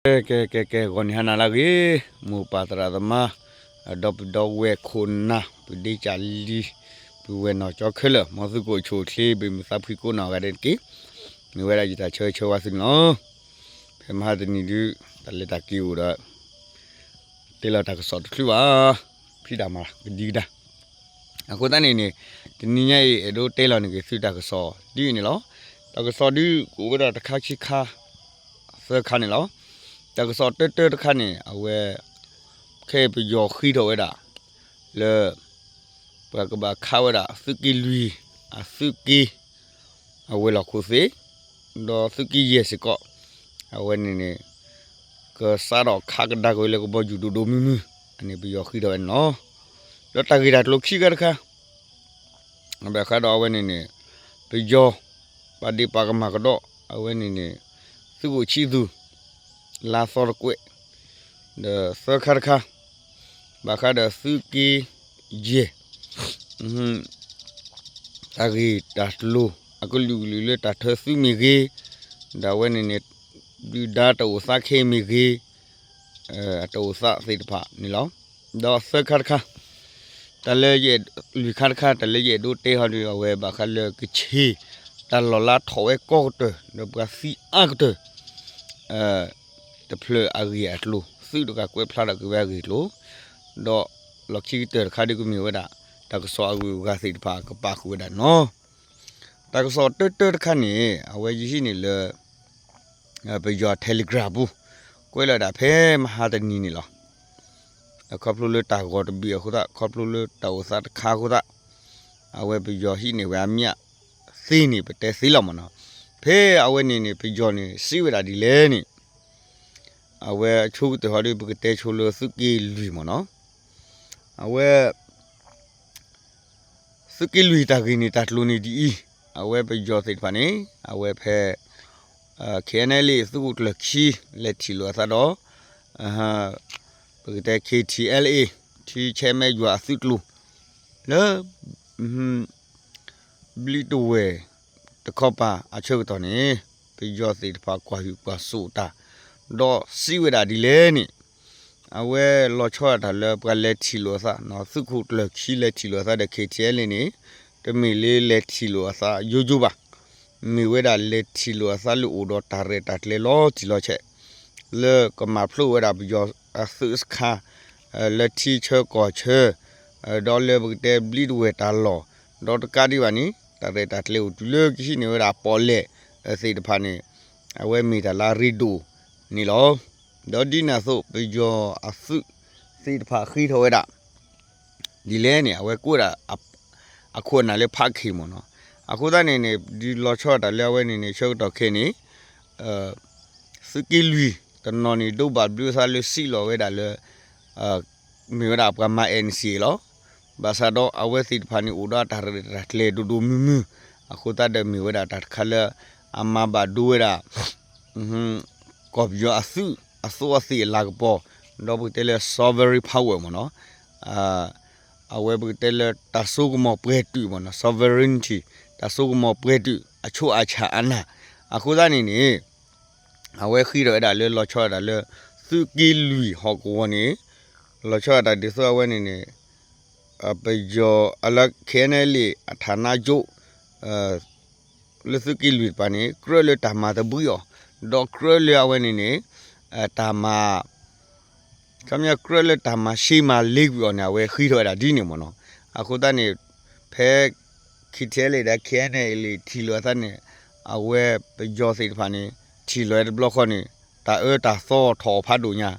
ကဲ ကဲ ကဲ ကဲ ဂီၤနံၤဟါနၤလၢအဂ့ၤ, မိၢ်ပၢ်သရၣ်သမါ, ဒီပုၢ်ဒီဝဲၢ်ခိၣ်နၢ်, ပဒ့ကၢ်လံ, ပုၢ်ဝဲၢ်နီၢ်ကၠီခဲလၢာ်, မ်သုကအိၣ်ဆူၣ်အိၣ်ချ့ ဘၣ်မုာ်သးဖှံကိးနီၢ်ဂၤဒဲးတက့ၢ်. မ့ၢ်ဝဲဒၣ်ယတၢ်ဆၢဂ့ၤဆၢဝါသုန့ၣ်လီၤ. ဖဲမဟါတနံၤဒုး တၢ်လဲၤတၢ်က့ၤအိၣ်ဒီး တဲလီၤတၢ်ကစီၣ်တချုးဘၣ်, ဖံးတၢ်မၤကဒံကဒါ အဃိသတးန့ၣ်န့ၣ်, တနံၤညါအံၤ အဲၣ်ဒိးတဲလီၤန့ၢ်က့ၤသုတၢ်ကစီၣ်ဒ်အံၤန့ၣ်လီၤ. တၢ်ကစီၣ်ဒုးကအိၣ်ဝဲဒၣ်တခါခံခါ သၢခါန့ၣ်လီၤ. တၢ်ကစီၣ်တၢတၢတခါန့ၣ် အဝဲ ခဲအံၤပယီၤဃ့ထီၣ်ဝဲဒၣ် လၢ ပှၤကဘၣ်ခးဝဲဒၣ်သုးက့လွံၢ် အသုးက့ အဝဲၤလီၢ်ခိၣ်သ့ၣ်, ဒီးသုးက့ယဲၢ်စ့ၢ်ကီး, အဝဲန့ၣ်န့ၣ် ကစးထီၣ်ခးကဒါက့ၤဝဲလၢကဘီယူၤဒိၣ်ဒိၣ်မုၢ်မုၢ်, အန့ၣ်ပယီၤဃ့ထီၣ်ဝဲန့ၣ်လီၤ. ဒီးတၢ်ဂ့ၢ်တၢ်ကျိၤခံခါတခါ ဘၣ်ဃးဒီးအဝဲန့ၣ်န့ၣ် ပယီၤ ပာ်ဒ့ၣ်ပာ်ကမၣ်ကဒီး အဝဲန့ၣ်န့ၣ် သုးခိၣ်ဆံသူၣ် လါသီတကွဲး, ဒီးသၢခါတခါ ဘၣ်ဃးဒီးသုးက့ယဲၢ် တၢ်ဂ့ၢ်တၢ်ကျိၤ အကလုာ်ကလုာ်လၢတၢ်ထၢသုးမ့ၢ်ဂ့ၤ, ဒီးအဝဲန့ၣ်န့ၣ် ဒုၣ်ဒါတအိၣ်သးခဲအံၤမ့ၢ်ဂ့ၤ, အတအိၣ်သးသ့ၣ်တဖၣ်န့ၣ်လီၤ. ဒီးသၢခါတခါ တၢ်လၢယအဲၣ် လွံၢ်ခါတခါ တၢ်လၢယအဲၣ်ဒိးတဲဟီဒုး အဝဲဘၣ်ဃးလၢကခ့ၣ် တၢ်လီၤလါထီၣ်ဝဲကီကတၢၢ် ဒီးပှၤသံအါကတၢၢ် တဖျၢၣ်အဂ့ၢ်အကျိၤ သုးတဂၤကွဲးဖျါထီၣ်က့ၤဝဲအဂ့ၢ်အကျိၤ, ဒီးလီၢ်ခံကတၢၢ်တခါဒုးကမ့ၢ်ဝဲဒၣ် တၢ်ကစီၣ်အဂုၤအဂၤသ့ၣ်တဖၣ်ကပာ်ဃုာ်ဝဲဒၣ်န့ၣ်လီၤ. တၢ်ကစီၣ်တၢတၢတခါန့ၣ် အဝဲယဟံးန့ၢ်လၢ ပယီၤ Telegram ပူၤ ကွဲးလီၤဒၣ်ဖဲမဟါတနံၤန့ၣ်လီၤ. ခီဖျိလၢတၢ်ဂီၤတဘ့ၣ်အဃိသတး ခီဖျိလၢတၢ်အိၣ်သးတခါအဃိသတး အဝဲပယီၤဟံးန့ၢ်ဝဲအမျၢ်သ့န့ၣ် ပတဲသ့လီၤမ့ၢ်နီၤ. ဖဲအဝဲန့ၣ်န့ၣ် ပယီၤန့ၣ် စံးဝဲဒၣ်ဒ်လဲၣ်န့ၣ် အဝဲအဆိကတၢၢ်ဟီဒုး ပကတဲဆိလၢသုးက့လွံၢ်မ့ၢ်နီၤ. အဝဲ သုးက့လွံၢ်တၢ်ဂ့ၢ်န့ၣ် တၢ်ကျိၤန့ၣ်ဒ်အံၤ, အဝဲပယီၤသ့ၣ်တဖၣ်န့ၣ် အဝဲဖဲ KNLA သုးခိၣ်ကျၢၢ်ခံ လဲၤထံၣ်လိာ်အသးဒီး ပကတဲ KTLA ထံဆဲမဲယွၤအသုးကျိၤ လၢ ဘျံးတဝဲၢ်တခီပၤအဆၢကတီၢ်န့ၣ် ပယီၤသ့ၣ်တဖၣ်ကွၢ်ဟုၣ်ကွၢ်စိာ်တၢ် ဒီးစံးဝဲဒၣ်ဒ်လဲၣ်န့ၣ် အဝဲလီၤဆီဒၣ်တၢ်လၢပှၤလဲၤထံၣ်လိာ်အသး သုးခိၣ်ကျၢၢ်ခံလဲၤထံၣ်လိာ်အသးဒီး KTLA န့ၣ် တမ့ၢ်လၢလဲၤထံၣ်လိာ်အသးယိယိဘၣ်. မ့ၢ်ဝဲဒၣ်လဲၤထံၣ်လိာ်အသးလၢအိၣ်ဒီးတၢ်ရဲၣ်တၢ်ကျဲၤလီၤတံၢ်လီၤဆဲး လၢကမၤဖျိးဝဲဒၣ်ပယီၤအသုးစခါ လၢထံဆၢကီၢ်ဆၢ ဒီးလၢပကတဲဘျံးတဝဲၢ်တၢ်လီၢ် ဒီးတကးဒံးဘၣ်န့ၣ် တၢ်ရဲၣ်တၢ်ကျဲၤအိၣ်တုၤလၢကဟံးန့ၢ်ဝဲဒၣ်ပီၣ်လဲၣ်သ့ၣ်တဖၣ်န့ၣ် အဝဲမ့ၢ်တၢ်လၢအရ့ဒိၣ်န့ၣ်လီၤ. ဒီးဒ်န့ၣ်အသိး ပယီၤအသုးသ့ၣ်တဖၣ်ဃ့ထီၣ်ဝဲဒၣ် ဒ်လဲၣ်န့ၣ် အဝဲကွဲးဒၣ် အခိၣ်အနၢ်လၢဖးခ့ၣ်မ့ၢ်နီၤ. အဃိသတးန့ၣ်န့ၣ် ဒ်လီၤဆီဒၣ်တၢ်လၢအဝဲန့ၣ်န့ၣ် ဆၢကတီၢ်ခဲအံၤန့ၣ် သုးက့လွံၢ်တနီၤန့ၣ် ဒိးဘၣ်ဘျုးအသးလၢစံးလီၤဝဲဒၣ်လၢ မ့ၢ်ဝဲဒၣ်ပှၤမၤ N C A လီၤ. ဘၣ်ဆၣ်ဒီးအဝဲသ့ၣ်တဖၣ်န့ၣ် အိၣ်ဒီးတၢ်ရဲၣ်တၢ်ကျဲၤဒိၣ်ဒိၣ်မုၢ်မုၢ် အဃိသတးဒီးမ့ၢ်ဝဲဒၣ်တၢ်တခါလၢ အမၤဘၣ်ဒိဝဲဒၣ် ကီၢ်ပယီၤအသုး အသိအသ့ၣ်အလၤကပီၤ ဒီးပကတဲလၢ sovereign power မ့ၢ်နီၤ, အဝဲပကတဲလၢတၢ်စိကမီၤပှဲၤတုာ်မ့ၢ်နီၤ sovereignty တၢ်စိကမီၤပှဲၤတုာ် အဆိအဆၣ်အနၢ် အဃိသတးန့ၣ်န့ၣ် အဝဲဃ့ထီၣ်ဝဲဒၣ်လၢလီၤဆီဒၣ်တၢ်လၢ သုးက့လွံၢ်ဟီၣ်ကဝီၤန့ၣ် လီၤဆီဒၣ်တၢ်ဒ်သိးအဝဲန့ၣ်န့ၣ် ပယီၤအလၢ K N L A အ ဌာနချုပ် လၢသုးက့လွံၢ်တပၤန့ၣ် ကြၢးလၢတၢ်မၤသဘှံးအီၤ, ဒီးကြၢးလၢအဝဲန့ၣ်န့ၣ် တၢ်မၤ ခီပညီကြၢးလၢတၢ်မၤရှဲမၤလ့ကွံာ်အီၤန့ၣ် အဝဲဃ့ထီၣ်ဝဲဒၣ်ဒ်န့ၣ်မ့ၢ်နီၤ. အဃိသတးန့ၣ် ဖဲ K T L A ဒီး K N L A ထံၣ်လိာ်အသးန့ၣ် အဝဲပယီၤသ့ၣ်တဖၣ်န့ၣ် ထံၣ်လိာ်ဝဲတဘျီဃီန့ၣ် တၢ်အၢတၢ်သီထီၣ်အီၤဖးဒိၣ်ညါ,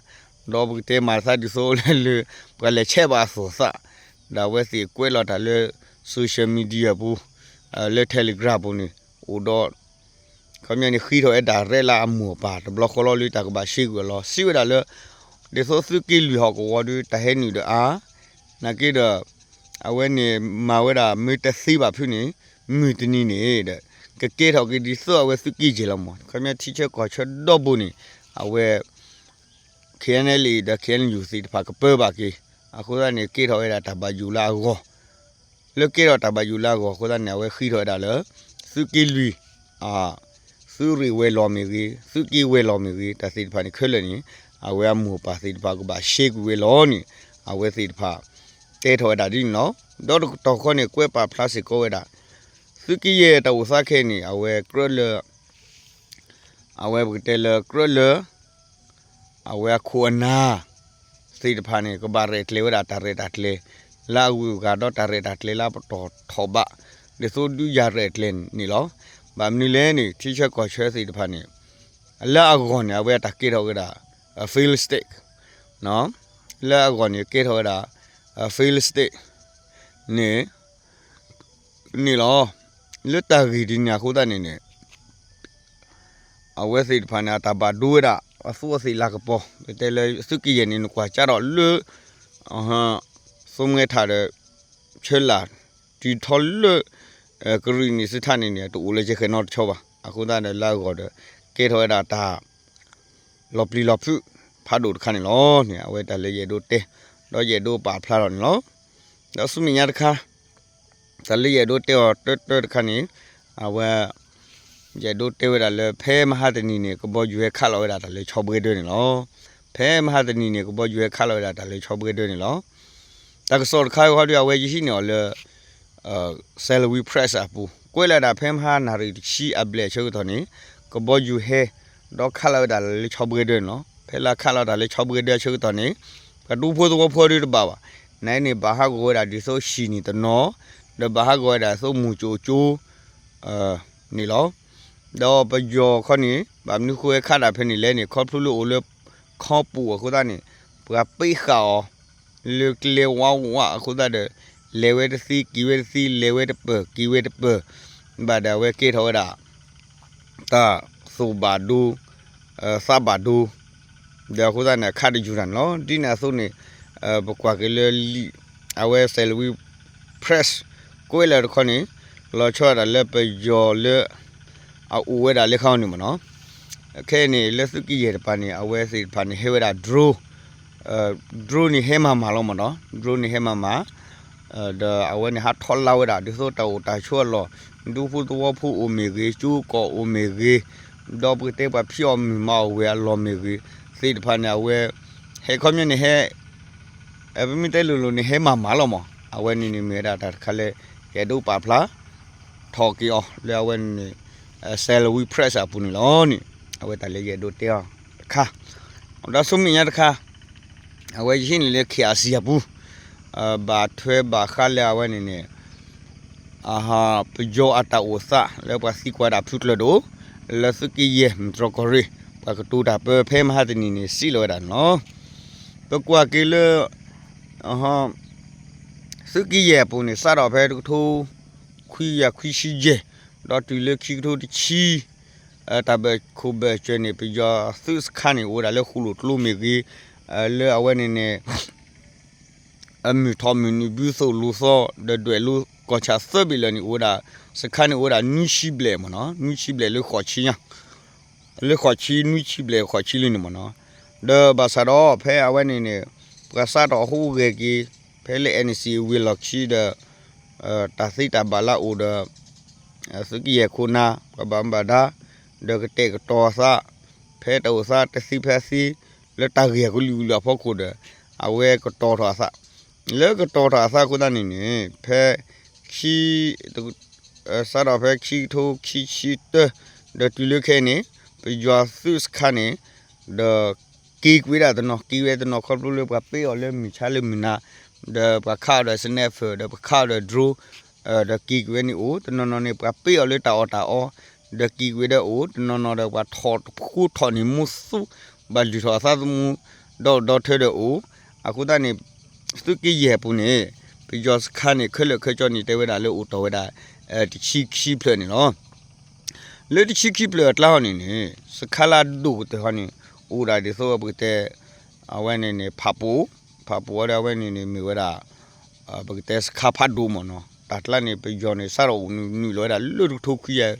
ဒီးပကတဲမၤသးဒ်သိးလၢ ပှၤလဲၤဆဲးဘၣ်အသိၣ်သး, ဒီးအဝဲသ့ၣ်ကွဲးလီၤတၢ်လၢ social media ပူၤ လၢ Telegram ပူၤန့ၣ် အိၣ်ဒီး ခီပညီန့ၣ် ဃ့ထီၣ်ဝဲဒၣ်ရဲၣ်လၢအမိၢ်အပၢ်တဘျီဃီလီၤ လၢတၢ်ကဘၣ်ရှဲကွံာ်အီၤလီၤ. စံးဝဲဒၣ်လၢ ဒ်သိးသုးက့လွံၢ်ဟီၣ်ကဝီၤဒီး တၢ်ဟဲနုာ်ဒီးအါ, နာ်က့ဒီး အဝဲန့ၣ်မၤဝဲဒၣ်မ့ၢ်တသ့ဘၣ်ဖုးန့ၣ် မုၢ်တနံၤန့ၣ်ဒီး ကကဲထီၣ်က့ၤဒ်သိးအဝဲသုးက့ယဲၢ်လီၤမး. ခီပညီထံဆၢကီၢ်ဆၢဒီဘိန့ၣ် အဝဲ K N L A ဒီး K N U သ့ၣ်တဖၣ်ကပၢဘၣ်က့ၤ, အဃိသတးန့ၣ် ကဲထီၣ်ဝဲဒၣ်တၢ်ဘၣ်ယိၣ်လၢအဂီၢ် လၢကဲထီၣ်တၢ်ဘၣ်ယိၣ်လၢအဂီၢ်အဃိသတးန့ၣ် အဝဲဃ့ထီၣ်ဝဲဒၣ်လၢ သုးက့လွံၢ် အ သုးရ့ၣ်ဝဲၤလီၢ်မ့ၢ်ဂ့ၤ, သုးက့ဝဲၤလီၢ်မ့ၢ်ဂ့ၤ, တၢ်သ့ၣ်တဖၣ်န့ၣ်ခဲလၢာ်န့ၣ် အဝဲအမိၢ်ပၢ်သ့ၣ်တဖၣ်ကဘၣ်ရှဲကွံာ်ဝဲလီၤန့ၣ် အဝဲသ့ၣ်တဖၣ် တဲထီၣ်ဝဲဒၣ်ဒ်န့ၣ်လီၤ. ဒီးတကတီၢ်ဃီန့ၣ် ကွဲးပာ်ဖျါစ့ၢ်ကီးဝဲဒၣ် သုးက့ယဲၢ်တၢ်အိၣ်သးခဲအံၤန့ၣ် အဝဲကြၢးလၢ အဝဲပကတဲလၢကြၢးလၢ အဝဲအခိၣ်အနၢ် သ့ၣ်တဖၣ်န့ၣ် ကဘၣ်ရဲၣ်ကျဲၤဝဲဒၣ်တၢ်ရဲၣ်တၢ်ကျဲၤ လၢအဂုၤအဂၤဒီးတၢ်ရဲၣ်တၢ်ကျဲၤလၢအပတီၢ်ထီၣ်ဘး ဒ်သိးဒုးယၤရဲၣ်ကျဲၤန့ၣ်လီၤ. ဘၣ်မနုၤလဲၣ်န့ၣ် ထံဆၢကီၢ်ဆၢသ့ၣ်တဖၣ်န့ၣ် လၢအဂီၢ်န့ၣ် အဝဲအတၢ်ကဲထီၣ်ဝဲဒၣ် fail state လၢအဂီၢ်န့ၣ် ကဲထီၣ်ဝဲဒၣ် fail state န့ၣ် န့ၣ်လီၤ. လၢတၢ်ဂ့ၢ်ဒ်န့ၣ်အဃိသတးန့ၣ်န့ၣ် အဝဲသ့ၣ်တဖၣ်န့ၣ် အတၢ်ဘၣ်ဒိဝဲဒၣ် အသူးအသ့ၣ်လၤကပီၤ ပတဲလၢသုးက့ယဲၢ်န့ၣ် နကွၢ်ကၢ်ထီၣ်လၢ သိမဲထးဒီး ဆၢလာ် တုၤထီလၢ ကရံၣ်နံၣ်သုထးန့ၣ်န့ၣ် တအိၣ်လၢကဲဃဲၤနီတဆီဘၣ်. အဃိသတးဒီးလၢအဂီၢ်ဒီး ကဲထီၣ်ဝဲဒၣ်တၢ် လီၤပျံၤလီၤဖုး ဖးဒိၣ်တခါန့ၣ်လီၤန့ၣ် အဝဲတၢ်လၢယအဲၣ်ဒိးတဲ ဒီးယအဲၣ်ဒိးပာ်ဖျါထီၣ်န့ၣ်လီၤ. ဒီးဆူမဲာ်ညါတခါ တၢ်လၢယအဲၣ်ဒိးတဲအီၤတၢတၢတခါန့ၣ် အဝဲ ယအဲၣ်ဒိးတဲဝဲဒၣ်လၢဖဲမဟါတနံၤန့ၣ် ကဘီယူၤဟဲခးလီၤဝဲဒၣ်တၢ်လၢဆီဘှဲဒၢန့ၣ်လီၤ. ဖဲမဟါတနံၤန့ၣ် ကဘီယူၤဟဲခးလီၤဝဲဒၣ်တၢ်လၢဆီဘှဲဒၢန့ၣ်လီၤ. တၢ်ကစီၣ်တခါဃီဒီး အဝဲယဟံးန့ၢ်အီၤလၢ Salween Press အပူၤ ကွဲးလီၤဒၣ်ဖဲမဟါနၣ်ရံၣ်တဆံအဘျဲၣ်အဆၢကတီၢ်န့ၣ် ကဘီယူၤဟဲ ဒီးခးလီၤဝဲဒၣ်လၢဆီဘှဲဒၢန့ၣ်လီၤ. ဖဲလၢခးလီၤတၢ်လၢဆီဘှဲဒၢအဆၢကတီၢ်န့ၣ် ပှၤဒူဖိသဝီဖိဒုတဘၣ်ဘၣ်. နန့ၣ် ဘၣ်ဟးဂီၤဝဲဒၣ်ဒ်သိးဟံၣ်န့ၣ်တနီၤ ဒီးဘၣ်ဟးဂီၤဝဲဒၣ်သိးမူၢ်ကၠိကၠိ န့ၣ်လီၤ. ဒီးပယီၤခီန့ၣ် ဘၣ်မနုၤဃိဝဲခးဒၣ်ဖဲန့ၣ်လဲၣ်န့ၣ် ခီဖျိလၢအိၣ်လၢ ခီပူၤအဃိသတးန့ၣ် ပှၤပ့းဃာ်အီၤ လၢကျဲဝးဝးအဃိသတးဒီး လဲၤဝဲတသ့က့ၤဝဲတသ့ လဲၤဝဲတပၢၢ်က့ၤဝဲတပၢၢ် ဘၣ်ဒီးအဝဲကဲထီၣ်ဝဲဒၣ် တၢ်သူၣ်ဘၣ်ဒိ သးဘၣ်ဒိ ဒီးအဃိသတးန့ၣ် အခးတယူၤတၢ်န့ၣ်လီၤ. ဒ်န့ၣ်အသိးန့ၣ် ပကွၢ်က့ၤလၢလံာ် အဝဲ Salween Press ကွဲးလီၤတခီန့ၣ် လီၤဆီဒၣ်တၢ်လၢပယီၤလၢ အအိၣ်ဝဲဒၣ်လၢခီန့ၣ်မ့ၢ်နီၤ. ခဲအံၤန့ၣ် လၢသုးက့ယဲၢ်တပၤန့ၣ် အဝဲသ့ၣ်တဖၣ်န့ၣ် ဟဲဝဲဒၣ် drone drone န့ၣ်ဟဲမၤမၤလီၤမ့ၢ်နီၤ. drone န့ၣ်ဟဲမၤမၤ ဒီးအဝဲန့ၣ်ဟးထီၣ်လါဝဲဒၣ် ဒ်သိးတၢ်အိၣ်တၢ်ဆိးအလီၢ် ဒူဖိသဝီဖိအိၣ်မ့ၢ်ဂ့ၤ ကၠိကီၢ်အိၣ်မ့ၢ်ဂ့ၤ ဒီးပကတဲပှၤဖံးအီၣ်မုၢ်မၤအီၣ်ဝဲအလီၢ်မ့ၢ်ဂ့ၤ သ့ၣ်တဖၣ်န့ၣ် အဝဲ ဟဲခီပညီန့ၣ်ဟဲ ပမ့ၢ်တဲလိၤလိၤန့ၣ် ဟဲမၤမၤလီၤမး. အဝဲန့ၣ်န့ၣ်မ့ၢ်ဝဲဒၣ်တၢ်တခါလၢ ယအဲၣ်ဒိးပာ်ဖျါ ထီၣ်က့ၤအီၤလၢအဝဲန့ၣ် Salween Press အပူၤန့ၣ်လီၤန့ၣ် အဝဲတၢ်လၢယအဲၣ်ဒိးတဲအီၤတခါ ဒီးဆူမဲာ်ညါတခါ အဝဲယဟံးန့ၢ်လၢ KIC အပူၤ ဘၣ်ထွဲဘၣ်ဃးလၢအဝဲန့ၣ်န့ၣ် ပယီၤအတၢ်အိၣ်သးလၢပှၤသံကွၢ်ဒၣ်ဖုကျၢၤဒိၣ် လၢသုးက့ယဲၢ်မုၢ်တြီၢ်ကီၢ်ရ့ၣ် ပှၤကတိၤတၢ်ပၢဖဲမဟါတနံၤန့ၣ် စံးလီၤဝဲဒၣ်န့ၣ်လီၤ. ပကွၢ်က့ၤလၢ သုးက့ယဲၢ်အပူၤန့ၣ် စးထီၣ်ဖဲတကထိ ခွံကယၤခွံဆံယဲၢ် ဒီးတုၤလၢခံကထိတဆံ တၢ်ဘၢၣ်ခိၣ်ဘၢၣ်စၢၤန့ၣ် ပယီၤသုးစခါန့ၣ် အိၣ်ဝဲဒၣ်လၢဃိၣ်လိၣ်ကျိမ့ၢ်ဂ့ၤ လၢအဝဲန့ၣ်န့ၣ် အမုၢ်ထီၣ်မုၢ်နုာ်ဘုသိၣ်လိၤသီ ဒီးဒွဲၣ်လိၤကီၢ်ဆၣ်သၢဘ့ၣ်လၢာ်န့ၣ် အိၣ်ဝဲဒၣ် စခါန့ၣ်အိၣ်ဝဲဒၣ်နွံဆံဘျဲၣ်မ့ၢ်နီၤ နွံဆံဘျဲၣ်လၢဃိးဆံညါ လၢဃိးဆံနွံဆံဘျဲၣ်ဃိးဆံလၢန့ၣ်မ့ၢ်နီၤ. ဒီးဘၣ်ဆၣ်ဒီးဖဲအဝဲန့ၣ်န့ၣ် ပှၤစးထီၣ်ဟူးဂဲၤက့ၤ ဖဲလၢ NCA ဝံၤလီၢ်ခံဒီး တၢ်သ့တၢ်ဘၣ်လၢအအိၣ်ဒီး သုးက့ယဲၢ်ခိၣ်နၢ် ပှၤဘၣ်မူဘၣ်ဒါ ဒီးကတဲာ်ကတီၤအသး ဖဲတၢ်အိၣ်သးတသ့ဖဲအသ့ လၢတၢ်ဂ့ၢ်အကလုာ်ကလုာ်အဖီခိၣ်ဒီး အဝဲကတီၤထီၣ်အသး လၢကတီၤထီၣ်အသးအဃိသတးန့ၣ်န့ၣ် ဖဲ ခံ စးထီၣ်ဖဲခံကထိခံဆံတၢ ဒီးတုၤလၢခဲအံၤန့ၣ် ပယီၤသုးစခါန့ၣ် ဒီးက့ၤကွံာ်ဝဲဒၣ်တနီၤ က့ၤဝဲတနီၤခီဖျိလၢပှၤပ့းအီၤလၢမုၢ်ဆါလၢမုၢ်နၤ ဒီးပှၤခးအီၤဒီး sniper ဒီးပှၤခးအီၤဒီး drone ဒီးက့ၤကွံာ်ဝဲန့ၣ်အိၣ် တနီၤနီၤန့ၣ် ပှၤပ့းအီၤလၢတၢ်အီၣ်တၢ်အီ ဒီးက့ၤကွံာ်ဝဲဒၣ်အိၣ် တနီၤနီၤဒီးပှၤထီၣ်တဖိထီၣ်န့ၣ်မူသူ ဘၣ်လုၢ်ထီၣ်အသးသမူ ဒီးဒီထၢဒီးအိၣ် အဃိသတးန့ၣ် သုးက့ယဲၢ်အပူၤန့ၣ် ပယီၤစခါန့ၣ် ခဲလၢာ်ခဲဆ့န့ၣ် တဲဝဲဒၣ်လၢအိၣ်တီၢ်ဝဲဒၣ် တဆံခံဖျၢၣ်န့ၣ်လီၤ. လၢတဆံခံဖျၢၣ်အကျါဟီန့ၣ်န့ၣ် စခါလၢအဒိၣ်ကတၢၢ်ဟီန့ၣ် အိၣ်ဒၣ်ဒ်သိးပကတဲ အဝဲန့ၣ်န့ၣ် ဖးပူၤ ဖးပူၤအီၤဒီးအဝဲန့ၣ်န့ၣ် မ့ၢ်ဝဲဒၣ် ပကတဲစခါဖးဒိၣ်မ့ၢ်နီၤ တၢ်ကျါန့ၣ် ပယီၤန့ၣ် စးထီၣ်အိၣ်နုာ်လီၤဝဲဒၣ်လၢတကထိခွံကယၤ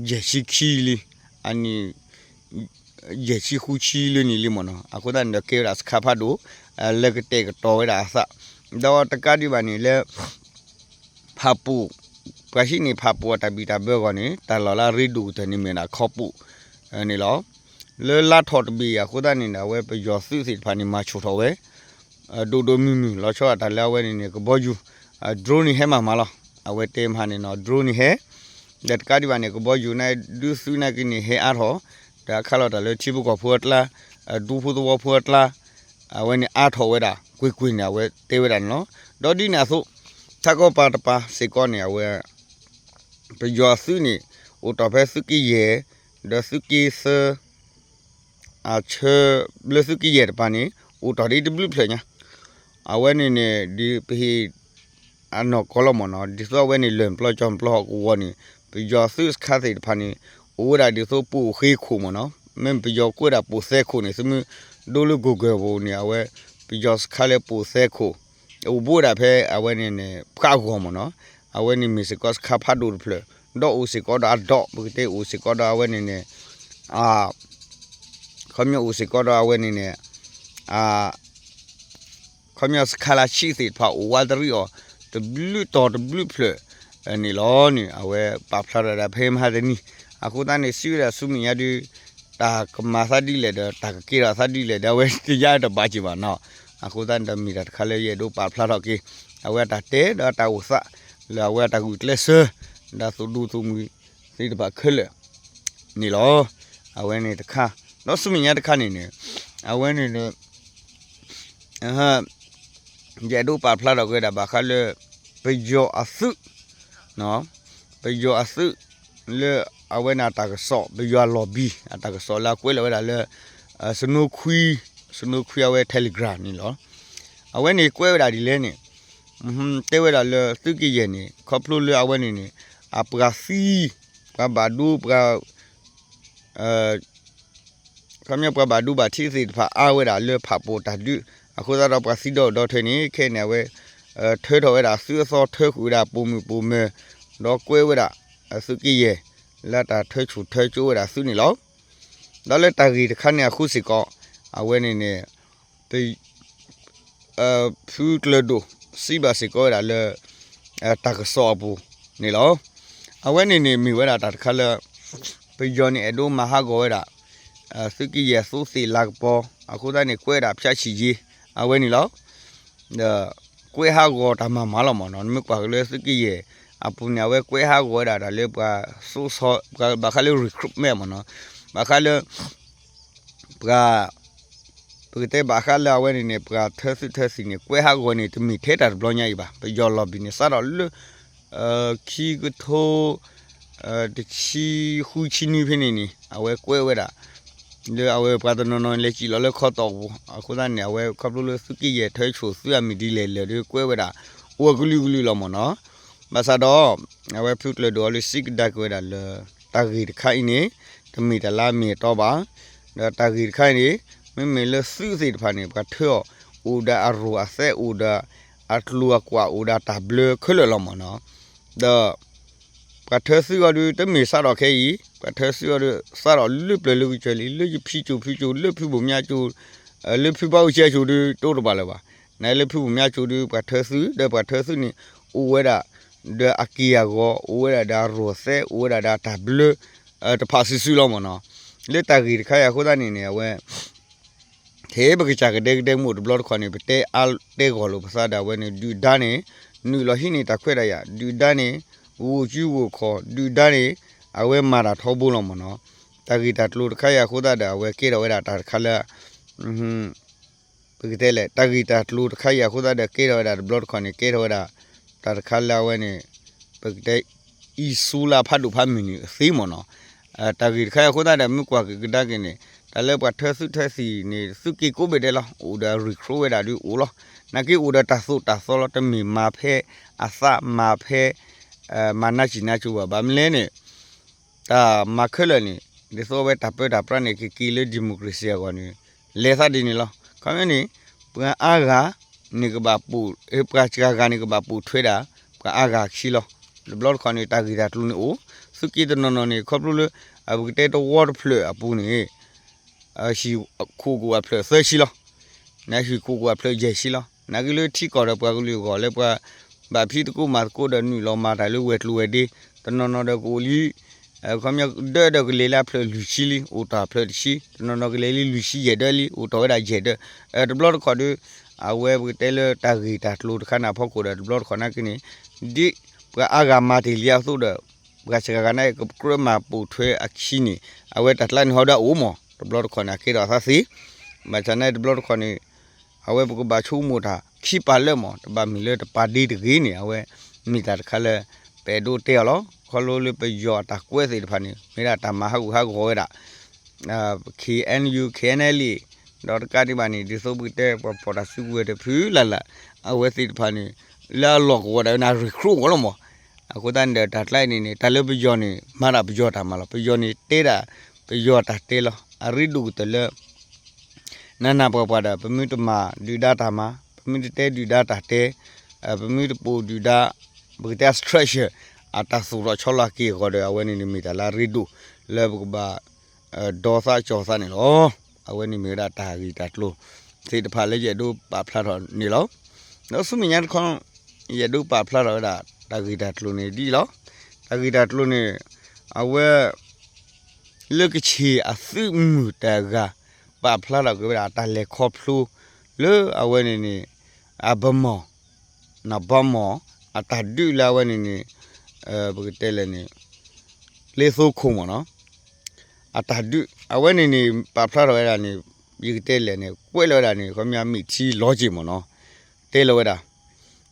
ယဲၢ်ဆံခံလံ အနံၣ် ယဲၢ်ဆံဃုဆံလၢန့ၣ်လံမ့ၢ်နီၤ အဃိသတးန့ၣ်ဒီးကဲဝဲဒၣ်စခါဖးဒိၣ် လၢကတဲာ်ကတီၤဝဲဒၣ်အသး ဒီးတကးဒံးဘၣ်န့ၣ်လၢ ဖးပူၤ ပှၤဟံးန့ၢ်ဖးပိာ်အတၢ်ဘံၣ်တၢ်ဘၢအဂီၢ်န့ၣ် တၢ်လီၢ်လၢအရ့ဒိၣ်ကတၢၢ်န့ၣ်မ့ၢ်ဒၣ်ခီပူးန့ၣ်လီၤ. လၢလါထီၣ်တဘ့ၣ်အဃိသတးန့ၣ် အဝဲပယီၤသုးသ့ၣ်တဖၣ်န့ၣ် မၤဆူၣ်ထီၣ်ဝဲ ဒိၣ်ဒိၣ်မုၢ်မုၢ် လီၤဆီဒၣ်တၢ်လၢအဝဲန့ၣ်န့ၣ် ကဘီယူၤ drone န့ၣ်ဟဲမၤမၤလီၤ. အဝဲတဲမဟါန့ၣ်နီၤ drone န့ၣ်ဟဲ ဒီးတကးဒံးဘၣ်န့ၣ် ကဘီယူၤန့ၣ် ဒုးသုးနာ်က့န့ၣ် ဟဲအါထီၣ် ဒီးအခးလီၤတၢ်လၢထံဖိကီၢ်ဖိအကျါ ဒူဖိသဝီဖိအကျါ အဝဲန့ၣ်အါထီၣ်ဝဲဒၣ် ကွ့ၢ်ကွ့ၢ်န့ၣ် အဝဲတဲဝဲဒၣ်န့ၣ်လီၤ. ဒီးဒ်န့ၣ်အသိး ထးကီပၤတပၤစ့ၢ်ကီးန့ၣ် အဝဲ ပယီၤအသုးန့ၣ် အိၣ်တီၢ်ဖဲသုးက့ယဲၢ် ဒီးသုးက့သၢ အဆၢ လၢသုးက့ယဲၢ်တပၤန့ၣ် အိၣ်တီၢ်ဒ်တဘျုးဖျၢၣ်ညါ အဝဲန့ၣ်န့ၣ် ဒ်ပဟ့ၣ် အနီၢ်ကီၢ်လီၤမ့ၢ်နီၤ ဒ်သိးအဝဲန့ၣ် လၢၢ်ပျီကၠီပျီဟီၣ်ကဝီၤန့ၣ် ပယီၤသုးစခါသ့ၣ်တဖၣ်န့ၣ် အိၣ်ဝဲဒၣ်ဒ်သိးပိာ်ဃ့ခိၣ်မ့ၢ်နီၤ မ့ၢ်ပယီၤကွဲးဒၣ်ပိာ်သဲခိၣ်န့ၣ် သုမ့ၢ်ဒိလၢ Google ပူၤန့ၣ် အဝဲ ပယီၤစခါလၢပိာ်သဲခိၣ် အိၣ်ဘူးဝဲဒၣ်ဖဲအဝဲန့ၣ်န့ၣ် ဖးဂီၤမ့ၢ်နီၤ အဝဲန့ၣ်မ့ၢ်စ့ၢ်ကီးစခါဖးဒိၣ်တဖျၢၣ် ဒီးအိၣ်စ့ၢ်ကီးဒီးအဒီး ပကတဲအိၣ်စ့ၢ်ကီးဒီးအဝဲန့ၣ်န့ၣ် ခီပညီအိၣ်စ့ၢ်ကီးဒီးအဝဲန့ၣ်န့ၣ် ခီပညီစခါလၢဆံးသ့ၣ်တဖၣ်အိၣ်ဝးတရံးအီၤ တဘျုးတီၤတဘျုးဖျၢၣ်န့ၣ်လီၤန့ၣ် အဝဲပာ်ဖျါထီၣ်ဒၣ်ဖဲမဟါတနံၤ အဃိသတးန့ၣ် စံးဝဲဒၣ်ဆူမဲာ်ညါဒုး တၢ်ကမၤသးဒ်လဲၣ်ဒီး တၢ်ကကဲထီၣ်သးဒ်လဲၣ်ဒီး အဝဲတယါတဘၣ်က့ၤဘၣ်နီၤ အဃိသတးန့ၣ်ဒီးမ့ၢ်တၢ်တခါလၢယအဲၣ်ဒိးပာ်ဖျါထီၣ်က့ၤ အဝဲအတၢ်တဲဒီးအတၢ်အိၣ်သး လၢအဝဲအတၢ်ဂုာ်ကျဲးစၢး ဒီးသုးဒူသုးမုၢ်သ့ၣ်တဖၣ်ခဲလၢာ်န့ၣ်လီၤ. အဝဲန့ၣ်တခါ ဒီးဆူမဲာ်ညါတခါန့ၣ်န့ၣ် အဝဲန့ၣ်န့ၣ် ယအဲၣ်ဒိးပာ်ဖျါထီၣ်က့ၤဝဲဒၣ်ဘၣ်ဃးလၢ ပယီၤအသုး ပယီၤအသုး လၢအဝဲန့ၣ်အတၢ်ကစီၣ် ပယီၤအလီၢ်ဘံၣ် အတၢ်ကစီၣ်လၢအကွဲးလီၤဝဲဒၣ်လၢ စနိခွံ စနိခွံအဝဲ Telegram န့ၣ်လီၤ. အဝဲန့ၣ်ကွဲးဝဲဒၣ်ဒ်လဲၣ်န့ၣ် တဲဝဲဒၣ်လၢသုးက့ယဲၢ်န့ၣ် ခီဖျိလၢအဝဲန့ၣ်န့ၣ် အပှၤသံ ပှၤဘၣ်ဒိ ပှၤ ခီပညီပှၤဘၣ်ဒိဘၣ်ထံးသ့ၣ်တဖၣ်အါဝဲဒၣ်လၢဖးပိာ်တၢ်ဒုး အဃိသတးဒီးပှၤသံဒီဒီထၢန့ၣ် ခဲအံၤန့ၣ် အဝဲ ထၢထီၣ်ဝဲဒၣ်သုးအသီ ထၢဃုာ်ဝဲဒၣ်ပိာ်မုၣ်ပိာ်မၢၤ ဒီးကွဲးဝဲဒၣ် သုးက့ယဲၢ် လၢတၢ်ထၢဆူၣ်ထၢကၠိဝဲဒၣ်သုးန့ၣ်လီၤ. ဒီးလၢတၢ်ဂ့ၢ်တခါန့ၣ်အဃိစ့ၢ်ကီး အဝဲန့ၣ်န့ၣ် ဖုကျၢၤဒိၣ် စံးဘၣ်စ့ၢ်ကီးဝဲဒၣ်လၢ တၢ်ကစီၣ်အပူၤန့ၣ်လီၤ. အဝဲန့ၣ်န့ၣ်မ့ၢ်ဝဲဒၣ်တၢ်တခါလၢ ပယီၤန့ၣ်အဲၣ်ဒိးမၤဟးဂီၤဝဲဒၣ် သုးက့ယဲၢ်သိသ့ၣ်လၤကပီၤ အဃိသတးန့ၣ် ကွဲးဒၣ်ဖၠးဆံၣ်ယ့ အဝဲန့ၣ်လီၤ. ဒီးကွဲးဟးဂီၤတၢ်မၤမၤလီၤမ့ၢ်နီၤ နမ့ၢ်ကွၢ်က့ၤလၢသုးက့ယဲၢ်အပူၤန့ၣ် အဝဲကွဲးဟးဂီၤဝဲဒၣ်တၢ်လၢပှၤ သိစီ ဘၣ်ဃးလၢ recruitment မ့ၢ်နီၤ ဘၣ်ဃးလၢ ပှၤ ပကတဲဘၣ်ဃးလၢအဝဲန့ၣ်န့ၣ် ပှၤထၢသုးထၢသံၣ်န့ၣ် ကွဲးဟးဂီၤန့ၣ် တမ့ၢ်ထဲတၢ်တဘျီညါအံၤဘၣ်. ပယီၤလီၢ်ဘံၣ်န့ၣ် စးထီၣ်လၢ ခံကထိ တဆံဃုဆံနွံဖဲန့ၣ်န့ၣ် အဝဲကွဲးဝဲဒၣ် လၢအဝဲပှၤတနီၤနီၤလဲၤစံၣ်လီၤလၢခီတီၢ်ပူၤ အဃိသတးန့ၣ် အဝဲခီဖျိလၢသုးက့ယဲၢ်ထၢဆူၣ်သုးအမံၤဒ်လဲၣ်လဲၣ်ဒီး ကွဲးဝဲဒၣ် အိၣ်အကလုာ်ကလုာ်လီၤမ့ၢ်နီၤ. ဘၣ်ဆၣ်ဒီး အဝဲဖုကျၢၤဒိၣ်အီၤလၢစံးကဒါက့ၤဝဲဒၣ်လၢ တၢ်ဂ့ၢ်တခါအံၤန့ၣ် တမ့ၢ်တၢ်လၢအမ့ၢ်အတီဘၣ်. ဒီးတၢ်ဂ့ၢ်တခါအံၤန့ၣ် မ့မ့ၢ်လၢသုးသ့ၣ်တဖၣ်န့ၣ် ပှၤထၢအီၤ အိၣ်ဒီးအရိၣ်အသဲး အိၣ်ဒီးအကျိၤအကွာ် အိၣ်ဒီးတၢ်ဘျၢခဲလၢာ်လီၤမ့ၢ်နီၤ. ဒီး ပှၤထၢသုးအီၤဒုး တမ့ၢ်စးထီၣ်ခဲအံၤ ပှၤထၢသုးအီၤဒုး စးထီၣ်လၢပျၢၤလၢကစၢၤလံ လၢယဖံကၠိဖုကၠိ လၢဖုဘိၣ်မၠးကၠိ လၢဖုဘၣ်အူကၠဲကၠိဒုး တအိၣ်တဘၣ်လၢၤဘၣ်. နလၢဖုဘိၣ်မၠးကၠိဒုး ပှၤထၢသုး ဒီးပှၤထၢသုးန့ၣ် အိၣ်ဝဲဒၣ် ဒီးအက့ၢ်အဂီၤ အိၣ်ဝဲဒၣ်ဒီးအရိၣ်သဲး အိၣ်ဝဲဒၣ်ဒီးတၢ်ဘျၢ တဖၣ်စုာ်စုာ်လီၤမ့ၢ်နီၤ. လၢတၢ်ဂ့ၢ်တခါအံၤအဃိသတးန့ၣ်န့ၣ် အဝဲ ထဲပကစၢ်ကဒဲကဒဲမ့ၢ်တဘျီတခီၣ်န့ၣ် ပတဲအါတဲဂီၢ်လိာ်ပသးဒီးအဝဲန့ၣ် ဒုၣ်ဒါန့ၣ် နုာ်လီၤဟံးန့ၢ်တၢ်ခွဲးတၢ်ယာ် ဒုၣ်ဒါန့ၣ် ဂိၢ်စုဂိၢ်ခီၣ် ဒုၣ်ဒါန့ၣ် အဝဲမၤတၢ်ထီဘိလီၤမ့ၢ်နီၤ. တၢ်ဂ့ၢ်တၢ်ကျိၤတခါအံၤအဃိသတးဒီး အဝဲကဲထီၣ်ဝဲဒၣ်တၢ်တခါလၢ ပကတဲလဲၣ် တၢ်ဂ့ၢ်တၢ်ကျိၤတခါအံၤအဃိသတးဒီး ကဲထီၣ်ဝဲဒၣ်တဘျီတခီၣ်န့ၣ် ကဲထီၣ်ဝဲဒၣ် တၢ်တခါလၢအဝဲန့ၣ် ပကတဲ အံၣ်စူလၢဖးဒိၣ်ဖးမုၢ်န့ၣ်သ့မ့ၢ်နီၤ. တၢ်ဂ့ၢ်တခါအံၤအဃိသတးဒီး မ့ၢ်ကွၢ်က့ၤကဒါက့ၤန့ၣ် တၢ်လၢပှၤထၢသုးထၢသံၣ်န့ၣ် သုးက့ကိးဘ့ၣ်ဒဲးလီၤ. အိၣ်ဒီး recruit ဝဲဒၣ်ဒုးအိၣ်လီၤ. နာ်က့အိၣ်ဒီးတၢ်သိၣ်တၢ်သီလီၤ. တမ့ၢ်မၤဖဲအသးမၤဖဲ မၤနါစံၣ်နါစိၤဘၣ်. ဘၣ်မနုၤလဲၣ်န့ၣ် တၢ်မၤခဲလၢာ်န့ၣ် ဒ်သိးအဝဲတၢ်ပၢတၢ်ပြးန့ၣ် ကက့ၤလၢ democracy အဂီၢ်န့ၣ် လဲၤသးဒ်န့ၣ်လီၤ. ခီပညီန့ၣ် ပှၤအါဂၤန့ၣ်ကဘၣ်ပိာ် ပှၤစှၤဂၤန့ၣ်ကဘၣ်ပိာ်ထွဲဒၣ် ပှၤအါဂၤခံလီၤ. တဘျီတခီၣ်န့ၣ် တၢ်ဂ့ၢ်တၢ်ကျိၤန့ၣ်အိၣ် သုးက့တနီၤနီၤန့ၣ် ခီဖျိလၢ ပကတဲတဝီတဖျၢၣ်အပူၤန့ၣ် ဟံၣ်ခိၣ်ကဝီၤဖျၢၣ်သၢဆံလီၤ. နဟံၣ်ခိၣ်ကဝီၤဖျၢၣ်ယဲၢ်ဆံလီၤ. နာ်က့လၢထံကီၢ်ဒီးပှၤကလုာ်အဂီၢ်လၢပှၤ ဘၣ်ဖံးသကိးမၤသကိးဒီးနုာ်လီၤမၤတၢ်လၢဝဲၤကျိၤဝဲၤဒ့, တနီၤနီၤဒီးကအိၣ်လံ ခီပညီဒၢဒီးကလဲၤလၢအဖျၢၣ်လွံၢ်ဆံလံ အိၣ်တီၢ်ဖျၢၣ်တဆံ, တနီၤနီၤကလဲၤလံလွံၢ်ဆံယဲၢ်ဒၢလံ အိၣ်တီၢ်ဝဲဒၣ်ယဲၢ်ဒၢ, တဘျီတခီၣ်ဒီး အဝဲပကတဲလၢတၢ်ဂ့ၢ်တၢ်ကျိၤတခါန့ၣ်အဖီခိၣ်ဒီး တဘျီတခီၣ်နာ်က့န့ၣ် ဒ်ပှၤအါဂၤမၤတ့ၢ်လံအသိးဒီး ပှၤစှၤဂၤနာ်က့ကကြၢးမၤပိာ်ထွဲအခံန့ၣ် အဝဲတၢ်ကျါန့ၣ်ဟီဒီးအအိၣ်မး တဘျီတခီၣ်န့ၣ် အကဲထီၣ်အသးသ့, ဘၣ်ဆၣ်နာ်က့တဘျီတခီၣ်န့ၣ် အဝဲပကဘၣ်ဆိကမိၣ်တၢ်ခံပာ်လၢမး တဘၣ်မ့ၢ်လၢတပာ်ဒ့တဂ့ၤန့ၣ် အဝဲမ့ၢ်တၢ်တခါလၢ ပအဲၣ်ဒိးတဲအီၤလီၤ. ခီဖျိလၢပယီၤအတၢ်ကွဲးသ့ၣ်တဖၣ်န့ၣ် မ့ၢ်ဒၣ်တၢ်မၤဟးဂူာ်ဟးဂီၤဝဲဒၣ် KNU KNLA ဒီးတကးဒံးဘၣ်န့ၣ် ဒ်သိးပကတဲပှၤဖီၣ်တၢ်စုကဝဲၤတဖုလၢ်လၢ် အဝဲသ့ၣ်တဖၣ်န့ၣ် လၢအလီၢ်ကဝီၤဒၣ်ဝဲန့ၣ် အရ့ၣ်ခြိးအဂီၢ်လီၤမး, အဃိသတးန့ၣ်ဒီးတၢ်ကျါအံၤန့ၣ်န့ၣ် တၢ်လၢပယီၤန့ၣ် မၤဒၣ်ပယီၤတၢ်မၤလီၤ. ပယီၤန့ၣ်တဲဒၣ် ပယီၤတၢ်တဲလီၤ. အရ့ဒိၣ်ကတၢၢ်လၢ နးနးပှၤပှၤဒီး ပမ့ၢ်တမၤဒုၣ်ဒါတၢ်မၤ, ပမ့ၢ်တတဲဒုၣ်ဒါတၢ်တဲ, ပမ့ၢ်တပိာ်ဒုၣ်ဒါ ပကတဲ structure အတၢ်သူၣ်ထီၣ်ဆီလီၤက့ၤအဂီၢ်ဒီး အဝဲန့ၣ်န့ၣ်မ့ၢ်တၢ်လၢအရ့ဒိၣ်လၢပကဘၣ် ဒီသးကၠီၤသးန့ၣ်လီၤ. အဝဲန့ၣ်မ့ၢ်ဝဲဒၣ်တၢ်ဂ့ၢ်တၢ်ကျိၤသ့ၣ်တဖၣ်လၢယအဲၣ်ဒိးပာ်ဖျါထီၣ်န့ၣ်လီၤ. ဒီးဆူမဲာ်ညါတခီ ယအဲၣ်ဒိးပာ်ဖျါထီၣ်ဝဲဒၣ် တၢ်ဂ့ၢ်တၢ်ကျိၤန့ၣ်ဒ်အံၤလီၤ. တၢ်ဂ့ၢ်တၢ်ကျိၤန့ၣ် အဝဲ လၢကခ့ၣ်အသုးမုၢ်တဂၤ ပာ်ဖျါထီၣ်က့ၤဝဲဒၣ်တၢ်လဲၤခီဖျိ လၢအဝဲန့ၣ်န့ၣ် အဗမီၢ် နဗမီၢ် အတၢ်ဒုးလၢအဝဲန့ၣ်န့ၣ် ပကတဲလဲၣ်န့ၣ် လ့သိခိၣ်မ့ၢ်နီၤ အတၢ်ဒုး အဝဲန့ၣ်န့ၣ် ပာ်ဖျါထီၣ်ဝဲဒၣ်န့ၣ် ယကတဲလဲၣ်န့ၣ် ကွဲးလီၤဝဲဒၣ်န့ၣ် ခီပညီမ့ၢ်ထံလီၤက့ၤမ့ၢ်နီၤ တဲလီၤဝဲဒၣ်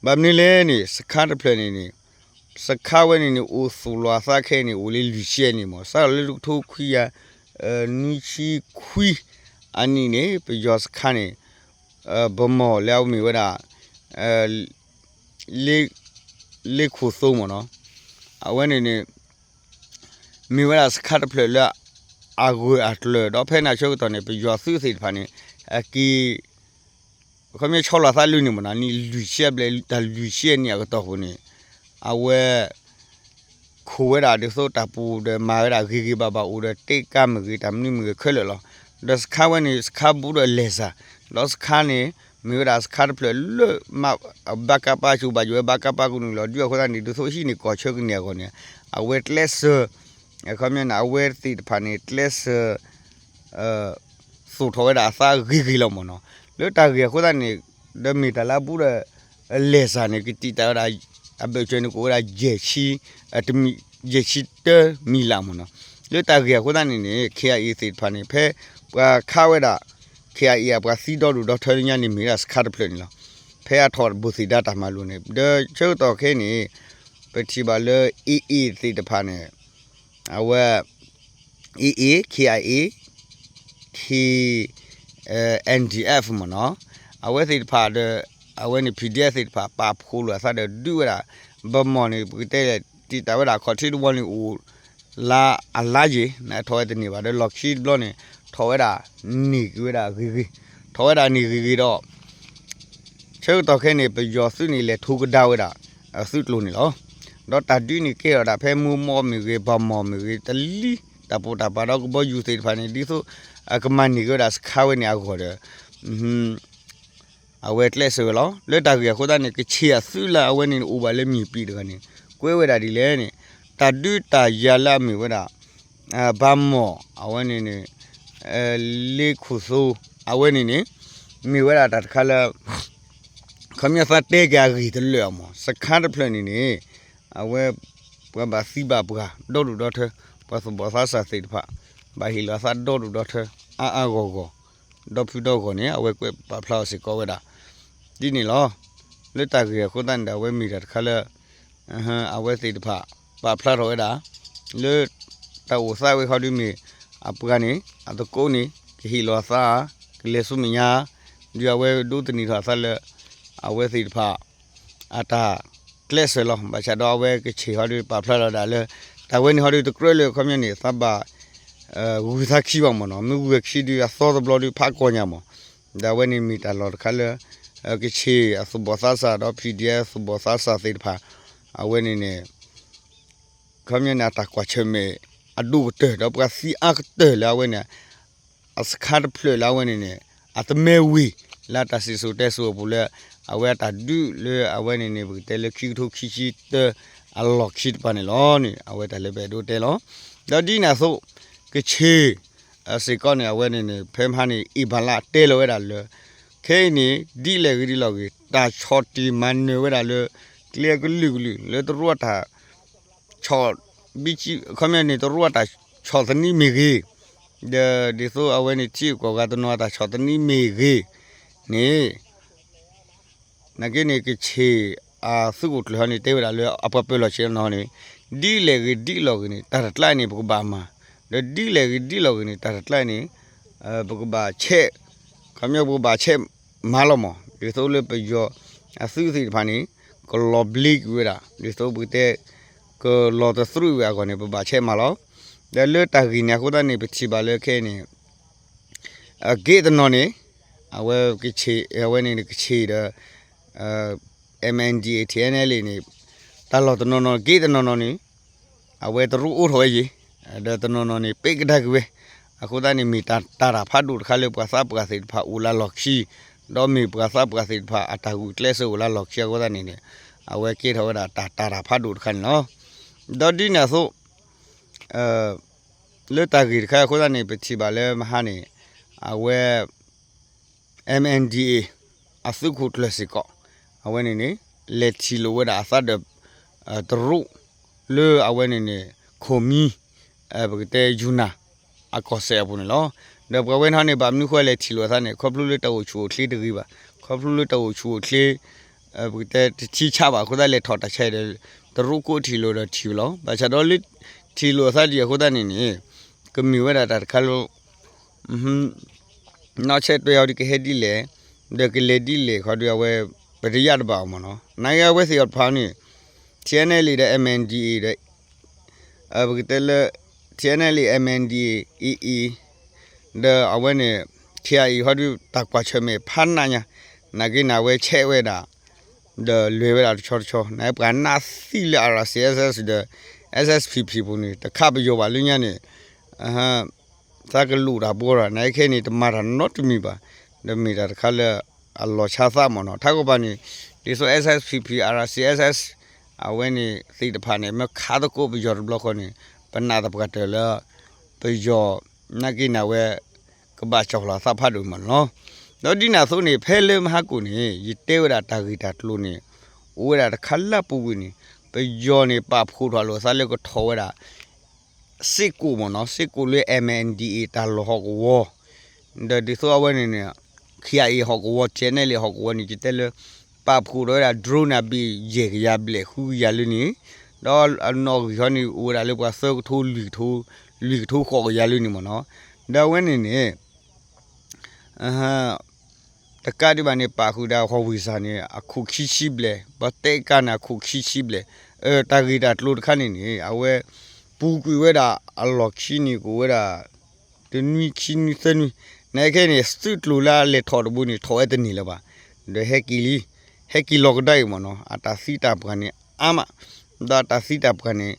ဘၣ်မနုၤလဲၣ်န့ၣ် စခါတဖျၢၣ်န့ၣ်န့ၣ် စခါဝဲန့ၣ်န့ၣ် အိၣ်သူၣ်လီၤအသးခဲအံၤန့ၣ် အိၣ်လၢလွံၢ်ဆံအနံၣ်မ့ၢ် စးထီၣ်လၢတကထိခွံကယၤ နွံဆံခွံအနံၣ်န့ၣ် ပယီၤစခါန့ၣ် ဗမီၢ်လၢအမ့ၢ်ဝဲဒၣ် လ့ လ့ခိၣ်သိမ့ၢ်နီၤ အဝဲန့ၣ်န့ၣ် မ့ၢ်ဝဲဒၣ်စခါတဖျၢၣ်လၢ အဂၢၢ်အကျၢၤ ဒီးဖဲန့ၣ်အဆၢကတီၢ်န့ၣ် ပယီၤသုးသ့ၣ်တဖၣ်န့ၣ် အက့ၤ ခီပညီဆီလီၤသးလၢန့ၣ်မ့ၢ်နီၤ နံၣ်လွံၢ်ဆံအဘျဲၣ် တၢ်လွံၢ်ဆံအနံၣ်အကတီၢ်ပူၤန့ၣ် အဝဲ ခိၣ်ဝဲဒၣ်ဒ်သိးတၢ်ပူၤဒီးမၤဝဲဒၣ်ဂ့ၤဂ့ၤဘၣ်ဘၣ်အိၣ်ဒီး တ့ကါမ့ၢ်ဂ့ၤ တၢ်မနုၤမ့ၢ်ဂ့ၤခဲလၢာ်လီၤ. ဒီးစခါဝဲန့ၣ် စခါဘူးဒီးလဲၤစၢ် ဒီးစခါန့ၣ် မ့ၢ်ဝဲဒၣ်စခါတဖျၢၣ်လၢ မ ဘၣ်ကးပၢ် ကၠိဘၣ်ယိၣ်ဝဲ ဘၣ်ကးပၢ်ကနုာ်လီၤ ဒုးအဃိသတးန့ၣ် ဒ်သိးဟံးန့ၢ်ကီၢ်ဆၢကန့ၢ်အဂီၢ်န့ၣ် အဝဲကျဲးစၢး ခီပညီန့ၣ် အဝဲသ့ၣ်တဖၣ်န့ၣ် ကျဲးစၢး သူၣ်ထီၣ်ဝဲဒၣ်အသးဂ့ၤဂ့ၤလီၤမ့ၢ်နီၤ. လၢတၢ်ဂ့ၢ်အဃိသတးန့ၣ် ဒီးမ့ၢ်တၢ်လၢအဘူးဒီး လဲၤစၢ်န့ၣ် ကတံာ်တာ်ဝဲဒၣ် အဘၢၣ်စၢၤန့ၣ် ကအိၣ်ဝဲဒၣ် ယဲၢ်ဆံ တမံ ယဲၢ်ဆံတၢမံၤလးမ့ၢ်နီၤ. လၢတၢ်ဂ့ၢ်အဃိသတးန့ၣ်န့ၣ် ခ့ၣ်အံၤသ့ၣ်တဖၣ်န့ၣ် ဖဲပှၤခးဝဲဒၣ် ခ့ၣ်အံၤအပှၤသံဒီဒူၣ်ဒီထၢလၢညါန့ၣ် မ့ၢ်ဝဲဒၣ်စခါတဖျၢၣ်န့ၣ်လီၤ. ဖဲအထီၣ်ဘိၣ်သ့ၣ်ဒါတၢ်မၤလိာ်န့ၣ် ဒီးဆၢကတီၢ်ခဲအံၤန့ၣ် ပထံၣ်ဘၣ်လၢ AA သ့ၣ်တဖၣ်န့ၣ် အဝဲ AA, KIA, K, NDF မ့ၢ်နီၤ, အဝဲသ့ၣ်တဖၣ်ဒီး အဝဲန့ၣ် PDF သ့ၣ်တဖၣ် ပာ်ဖှိၣ်လိာ်အသးဒီးဒုးဝဲဒၣ် ဗမီၢ်န့ၣ် ပကတဲလဲၣ် တံာ်တာ်ဝဲဒၣ်ခီၣ်ထံးတဝီန့ၣ်အိၣ် လါအလါယ့ၣ် နထီၣ်ဝဲတန့ၢ်ဘၣ်ဒီး လီၢ်ခံတဘျီန့ၣ် ထီၣ်ဝဲဒၣ်န့ၢ်က့ၤဝဲဒၣ်ဂ့ၤဂ့ၤ, ထီၣ်ဝဲဒၣ်န့ၢ်ဂ့ၤဂ့ၤဒီး ဆၢကတီၢ်ခဲအံၤန့ၣ် ပယီၤသုးန့ၣ် လဲၤထိကဒါဝဲဒၣ် သုးကျိၤန့ၣ်လီၤ. ဒီးတၢ်ဒုးန့ၣ်ကဲထီၣ်ဒၣ်ဖဲမိၢ်မီၢ်မ့ၢ်ဂ့ၤ ဗမီၢ်မ့ၢ်ဂ့ၤ တလံ တၢ်ပိာ်တၢ်ပာ်ဒီးကဘီယူၤသ့ၣ်တဖၣ်န့ၣ် ဒ်သိး ကမၤန့ၢ်က့ၤဝဲဒၣ်စခါဝဲန့ၣ်အဂီၢ်ဒီး အဝဲကျဲးစၢးဝဲလီၤ. လၢတၢ်ဂ့ၢ်အဃိသတးန့ၣ် ကခ့ၣ်အသုးလၢအဝဲန့ၣ်အိၣ်ဘၣ်လၢမ့ၢ်ပံၤတဂၤန့ၣ် ကွဲးဝဲဒၣ်ဒ်လဲၣ်န့ၣ် တၢ်ဒုးတၢ်ယၤလၢအမ့ၢ်ဝဲဒၣ် ဗမီၢ် အဝဲန့ၣ်န့ၣ် လ့ခိၣ်သိ အဝဲန့ၣ်န့ၣ် မ့ၢ်ဝဲဒၣ်တၢ်တခါလၢ ခီပညီသးတဲက့ၤအဂ့ၢ်တလၢာ်အမး စခါတဖျၢၣ်န့ၣ်န့ၣ် အဝဲ ပှၤဘၣ်သံဘၣ်ပှၢ် ဒီဒူၣ်ဒီထၢ ပှၤသူၣ်ဘီၣ်သးစၢ်သ့ၣ်တဖၣ် ဘၣ်ဟ့ၣ်လီၤအသးဒီဒူၣ်ဒီထၢ အါအါဂီၢ်ဂီၢ် ဒီဖုဒီဂီၢ်န့ၣ် အဝဲကွဲးပာ်ဖျါအီၤစ့ၢ်ကီးဝဲဒၣ် ဒ်န့ၣ်လီၤ. လၢတၢ်ဂ့ၢ်အဃိသတးန့ၣ်ဒီး အဝဲမ့ၢ်တၢ်တခါလၢ အဝဲသ့ၣ်တဖၣ် ပာ်ဖျါထီၣ်ဝဲဒၣ် လၢ တၢ်အိၣ်သးဝဲခီဒုးမ့ၢ် အပှၤန့ၣ် အသကိးန့ၣ် ကဟ့ၣ်လီၤအသး ကလဲၤဆူမဲာ်ညါ ဒုးအဝဲဒိးသန့ၤထီၣ်အသးလၢ အဝဲသ့ၣ်တဖၣ် အတၢ်ကျဲးစၢးလီၤ. ဘၣ်ဆၣ်ဒီးအဝဲကခ့ၣ်ဟီဒုးပာ်ဖျါထီၣ်ဒၣ်လၢ တၢ်ဝဲန့ၣ်ဟီဒုးတကြၢးလၢခီပညီန့ၣ် သးဘၣ် ဂုၤသးခံဘၣ်မ့ၢ်နီၤ. မ့ၢ်ဂုၤခံဒုးအသီတဘျီဒုးဖးကီၢ်ညါမး ဒီးအဝဲန့ၣ်မ့ၢ်တၢ်လီၢ်တခါလၢ ကခ့ၣ်အသူၣ်ဘီၣ်သးစၢ်ဒီး PDF သူၣ်ဘီၣ်သးစၢ်သ့ၣ်တဖၣ် အဝဲန့ၣ်န့ၣ် ခီပညီန့ၣ် အတၢ်ကွၢ်ဆၢၣ်မဲာ်အဒိၣ်ကတၢၢ် ဒီးပှၤသံအါကတၢၢ်လၢအဝဲန့ၣ် အစခါတဖျၢၣ်လၢအဝဲန့ၣ်န့ၣ် အတမ့ၢ်ဝံၤ လၢတၢ်စံၣ်စိၤတဲစိၤအပူၤလၢ အဝဲအတၢ်ဒုးလၢအဝဲန့ၣ်န့ၣ် ပကတဲလၢခံကထိခံဆံတၢ အလီၢ်ခံတပၤန့ၣ်လီၤန့ၣ် အဝဲတၢ်လၢပအဲၣ်ဒိးတဲလီၤ. ဒီးဒ်န့ၣ်အသိး ကဆ့ၣ် စ့ၢ်ကီးန့ၣ် အဝဲန့ၣ်န့ၣ် ဖဲမဟါန့ၣ် အ့ၣ်ဘၣ်လၢတဲလီၤဝဲဒၣ်လၢ ခဲအံၤန့ၣ် ဒ်လဲၣ်ဂ့ၤဒ်လဲၣ်ဂ့ၤ တၢ်ဆီၣ်တံၢ်မၤနၢၤဝဲဒၣ်လၢ ကျဲကလုာ်ကလုာ် လၢတရူးအတၢ် ဆီၣ် ဘံကံ ခီပညီန့ၣ် တရူးအတၢ်ဆီၣ်သနံးမ့ၢ်ဂ့ၤ, ဒီးဒ်သိးအဝဲန့ၣ် ထံဂုၤကီၢ်ဂၤတနီၤအတၢ်ဆီၣ်သနံးမ့ၢ်ဂ့ၤန့ၣ် နာ်က့န့ၣ် ကဆ့ၣ်အသုးခိၣ်ကျၢၢ်ဟီန့ၣ် တဲဝဲဒၣ်လၢအပှၤပၢၤလီၢ်ဆ့ၣ်နီၤန့ၣ် ဒ်လဲၣ်ဂ့ၤဒ်လဲၣ်ဂ့ၤန့ၣ် တၢ်တကျါန့ၣ် ပကဘၣ်မၤ, ဒီးဒ်လဲၣ်ဂ့ၤဒ်လဲၣ်ဂ့ၤန့ၣ် တၢ်တကျါန့ၣ် ပကဘၣ်ဆဲး ခီပညီပကဘၣ်ဆဲးမၤလီၤမး, ဒ်သိးလၢပယီၤအသုးသ့ၣ်တဖၣ်န့ၣ် ကလီၤဘျ့ကွံာ်ဝဲဒၣ် ဒ်သိးပကတဲ ကလီၤတသရူးဝဲအဂီၢ်န့ၣ် ပဘၣ်ဆဲးမၤလီၤ. ဒီးလၢတၢ်ဂ့ၢ်န့ၣ်အဃိသတးန့ၣ် ပထံၣ်ဘၣ်လၢခဲအံၤန့ၣ် အဂ့ၢ်တနီၤန့ၣ် အဝဲကဆ့ၣ် အဝဲန့ၣ်ကဆ့ၣ်ဒီး MNDAA TNLA န့ၣ် တၢ်လီၢ်တနီၤနီၤ ဂ့ၢ်တနီၤနီၤန့ၣ် အဝဲတရူးအိးထီၣ်ဝဲယံၤ, ဒီးတနီၤနီၤန့ၣ် ပ့းကဒါက့ၤဝဲ, အဃိသတးန့ၣ် မ့ၢ်တၢ်တၢ်တၢ်ဖးဒိၣ်တခါလၢပှၤသးပှၢ်သ့ၣ်တဖၣ်အိၣ်လၢလီၢ်ခံ, ဒီးမ့ၢ်ပှၤသးပှၢ်သ့ၣ်တဖၣ်အတၢ်ဂုာ်ကျဲးစၢးအိၣ်လၢလီၢ်ခံအဃိသတးန့ၣ်န့ၣ် အဝဲကဲထီၣ်ဝဲဒၣ်တၢ်တၢ်တၢ်ဖးဒိၣ်တခါန့ၣ်လီၤ. ဒီးဒ်န့ၣ်အသိး လၢတၢ်ဂ့ၢ်တခါအဃိသတးန့ၣ် ပထံၣ်ဘၣ်လၢမဟါန့ၣ် အဝဲ MNDAA အသုးခိၣ်ကျၢၢ်စ့ၢ်ကီး အဝဲန့ၣ်န့ၣ် လဲၤထံၣ်လိာ်ဝဲဒၣ်အသးဒီး တရူး လၢအဝဲန့ၣ်န့ၣ် ခိၣ်မံ ပကတဲယူနၢ် အကီၢ်စဲၣ်အပူၤန့ၣ်လီၤ. ဒီးပှၤဝဲန့ၣ်န့ၣ် ဘၣ်မနုၤဃိလဲၤထံၣ်လိာ်အသးန့ၣ် ခီဖျိလၢတၢ်အိၣ်ဆူၣ်အိၣ်ချ့တဂ့ၤဘၣ်, ခီဖျိလၢတၢ်အိၣ်ဆူၣ်အိၣ်ချ့ ပကတဲတထံဆးဘၣ်အဃိသတးလဲၤထီၣ်တၢ်ဆါအံၤဒီး တရူးကိးထံၣ်လိာ်ဒီးထံၣ်လီၤ. ဘၣ်ဆၣ်ဒီးလၢထံၣ်လိာ်အသးဒ်အဃိသတးန့ၣ်န့ၣ် ကမ့ၢ်ဝဲဒၣ်တၢ်တခါလၢ နီၢ်ဆဲးတွဲဟီဒ်ကဟဲဒ်လဲၣ်, ဒီးကလဲၤဒ်လဲၣ်ခီဒီးအဝဲ ပတယၢ်တဘၣ်အီၤမ့ၢ်နီၤ. နာ်က့အဝဲသ့ၣ်အီၤတဖၣ်န့ၣ် TNLA ဒီး MNDAA ဒီး ပကတဲလၢ TNLA MNDAA AA ဒီးအဝဲန့ၣ် KIA ဟီဒ်တၢ်ကွၢ်ဆၢၣ်မဲာ်ဖးနးညါ, နာ်က့န့ၣ် အဝဲဆဲးဝဲဒၣ် ဒီးလဲၤဝဲဒၣ်တဆီတဆီ နာ်က့ပှၤနးသံလၢ RCSS ဒီး SSPP ပူၤန့ၣ် တခးပယီၤဘၣ်လၢညါန့ၣ် သးကလူးတၢ်ဘှီဒီး နာ်က့ခဲအံၤန့ၣ် တမၤတၢ်နီတမံၤဘၣ်, ဒီးမ့ၢ်တၢ်တခါလၢ အလီၤဆါသးမ့ၢ်နီၤ. ထါကီၢ်ပၤန့ၣ် ဒ်သိး SSPP RCSS အဝဲန့ၣ်သ့ၣ်တဖၣ်န့ၣ် မ့ၢ်ခးသကိးပယီၤတဘျီဃီန့ၣ် ပနာ်သပှၢ်တၢၢ်လၢ ပယီၤ နာ်က့န့ၣ်ဝဲ ကဘၣ်ကၠီၣ်လီၤသးဖးဒိၣ်မ့ၢ်နီၤ. ဒီးဒ်န့ၣ်အသိးန့ၣ် ဖဲလၢမဟါကိၣ်န့ၣ် ယတဲဝဲဒၣ်တၢ်ဂ့ၢ်တၢ်ကျိၤန့ၣ် အိၣ်ဝဲဒၣ်တခါလၢပူၤကွံာ်န့ၣ် ပယီၤန့ၣ် ပာ်ဖှိၣ်ထီၣ်လိာ်သးလၢကထီၣ်ဝဲဒၣ် စ့ၢ်ကီးမ့ၢ်နီၤ, စ့ၢ်ကီးလၢ MNDAA တၢ်လီၢ်ဟီၣ်ကဝီၤ ဒီးဒ်သိးအဝဲန့ၣ်န့ၣ် KIA ဟီၣ်ကဝီၤ TNLA ဟီၣ်ကဝီၤန့ၣ် ယတဲလၢ ပာ်ဖှိၣ်ထီၣ်ဝဲဒၣ် drone န့ၣ် အဘ့ၣ်ယဲၢ်ကယၤဘျဲၣ်ဃုကယၤလၢန့ၣ်, ဒီးအနီၣ်ဂံၢ်ဟီန့ၣ် အိၣ်ဝဲဒၣ်လၢပှၤသၢကထိ လွံၢ်ကထိ လွံၢ်ကထိဃိးကယၤလၢန့ၣ်မ့ၢ်နီၤ. ဒီးအဝဲန့ၣ်န့ၣ် တကးဒံးဘၣ်န့ၣ် ပာ်ဃုာ်ဒီးဟီၣ်ဝံၣ်စၢ်န့ၣ် အခိၣ်ခံဆံဘျဲၣ်, ပတဲကါန့ၣ် အခိၣ်ခံဆံဘျဲၣ်, တၢ်ဂ့ၢ်တၢ်ကျိၤတခါန့ၣ်န့ၣ် အဝဲ ပူၤကွံာ်ဝဲဒၣ်အလီၢ်ခံန့ၣ် ကအိၣ်ဝဲဒၣ် တနွံခံနွံသၢနွံ, နာ်က့ခဲအံၤန့ၣ် သုးကျိၤလၢအလဲၤထီၣ်တဘိန့ၣ် ထီၣ်ဝဲတန့ၢ်လၢၤဘၣ်, ဒီးဟဲက့ၤလံ, ဟဲက့ၤလီၤကဒါအံၤမ့ၢ်နီၤ, အတၢ်သံတၢ်ပှၢ်န့ၣ်အါမး, ဒီးအတၢ်သံတၢ်ပှၢ်န့ၣ်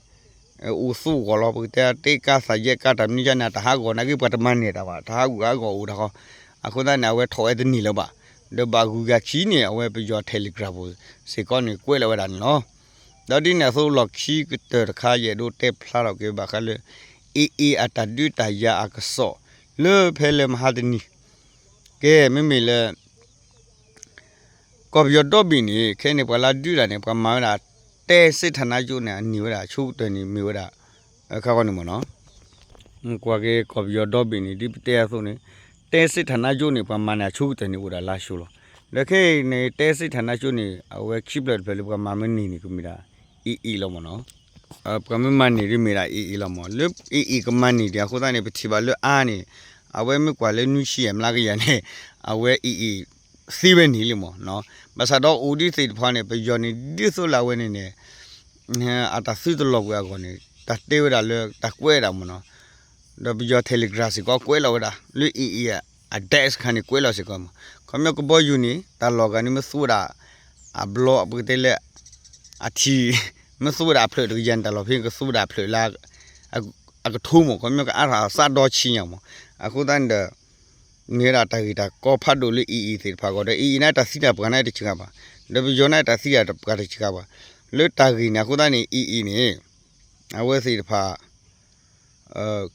အိၣ်သူၣ်အဂီၢ်လီၤ. ပကတဲတဲကါသးယဲၢ်ကါတၢ်မနုၤကါန့ၣ် အတၢ်ဟးဂီၤ နာ်က့ပှၤတမၤန့ၢ်တၢ်ဘၣ်, တၢ်ဟးဂီၤဟးဂီၤအိၣ်တၢ်ဃီ, အဃိသတးန့ၣ် အဝဲထီၣ်ဝဲတန့ၢ်လၢၤဘၣ်, ဒီးဘၣ်ဂုၤဂၤခံန့ၣ် အဝဲပယီၤ Telegram ပူၤစ့ၢ်ကီးန့ၣ် ကွဲးလီၤဝဲဒၣ်န့ၣ်လီၤ. ဒီးဒ်န့ၣ်အသိး လီၢ်ခံကတၢၢ်တခါ ယအဲၣ်ဒိးတဲဖျါထီၣ်က့ၤဘၣ်ဃးလၢ AA အတၢ်ဒုးတၢ်ယၤအကစီၣ် လၢဖဲလၢမဟါတနံၤ, ကဲ မ့မ့ၢ်လၢ ကီၢ်ပယီၤဒီဘ့ၣ်န့ၣ် ခဲအံၤန့ၣ် ပှၤလၢဒုးတၢ်န့ၣ် ပှၤမၤဝဲဒၣ် တဲစစ်ဌာနချုပ်န့ၣ် အန့ၢ်ဝဲဒၣ်ဆိကတၢၢ်န့ၣ် မ့ၢ်ဝဲဒၣ် ခါဃီန့ၣ်မ့ၢ်နီၤ, ကွၢ်က့ၤကီၢ်ပယီၤဒီဘ့ၣ်န့ၣ် ဒ်ပတဲအသိးန့ၣ် တဲစစ်ဌာနချုပ်န့ၣ် ပှၤမၤန့ၢ်အဆိကတၢၢ်န့ၣ် အိၣ်ဒၣ်လါၡိလီၤ. ဒီးခဲအံၤန့ၣ် တဲစစ်ဌာနချုပ်န့ၣ် အဝဲခံဖျၢၣ်တဖျၢၣ်လၢပှၤမၤမ့ၢ်န့ၢ်န့ၣ် ကမ့ၢ်ဒၣ် AA လီၤမ့ၢ်နီၤ. ပှၤမ့ၢ်မၤန့ၢ်ဒ်မ့ၢ်ဒၣ် AA လီၤမ့ၢ်, လၢ AA ကမၤန့ၢ်ဒံးအဃိသတးန့ၣ် ပထံၣ်ဘၣ်လၢအါန့ၣ် အဝဲမ့ၢ်ကွၢ်လၢနွံဆံယဲၢ်မျးကယၤန့ၣ် အဝဲ AA သ့ဝဲန့ၣ်လံမ့ၢ်နီၤ. ဘၣ်ဆၣ်ဒီးအိၣ်ဒ်သ့ၣ်တဖၣ်န့ၣ် ပယီၤန့ၣ် ဒ်သိးလၢအဝဲန့ၣ်န့ၣ် အတၢ်သုတလီၤကွံာ်အဂီၢ်န့ၣ် တၢ်တဲဝဲဒၣ်လၢတၢ်ကွဲးဒၣ်မ့ၢ်နီၤ. ဒီးပယီၤ Telegram စ့ၢ်ကီးကွဲးလီၤဝဲဒၣ် လၢ AA အ အ desk ခါန့ၣ် ကွဲးလီၤစ့ၢ်ကီးမ့ၢ်, ခီပညီကဘီယူၤန့ၣ် တၢ်လီၢ်ဂၤန့ၣ် မ့ၢ်သူဝဲဒၣ် အဘျီ ပကတဲလၢ အထံၣ် မ့ၢ်သူဝဲဒၣ်အဖျၢၣ်တကယၤန့ၣ် တၢ်လီၢ်ဖဲန့ၣ် ကသူဝဲဒၣ်အဖျၢၣ်လၢ အကထိမ့ၢ်, ခီပညီကအါထီၣ်အသးဒီဆံညါမ့ၢ်. အဃိသတးန့ၣ်ဒီး မ့ၢ်ဝဲဒၣ်တၢ်ဂ့ၢ်တၢ်ကီဖးဒိၣ်လၢ အ့ၣ်အ့ၣ် သ့ၣ်တဖၣ်အဂီၢ်ဒီး အ့ၣ်အ့ၣ် န့ၣ်တၢ်သံတၢ်ပှၢ်န့ၣ်တစှၤဘၣ်, ဒီးပယီၤန့ၣ်တၢ်သံတၢ်ပှၢ်တစှၤဘၣ်, လၢတၢ်ဂ့ၢ်န့ၣ် အဃိသတးန့ၣ် အ့ၣ်အ့ၣ် န့ၣ် အဝဲသ့ၣ်တဖၣ်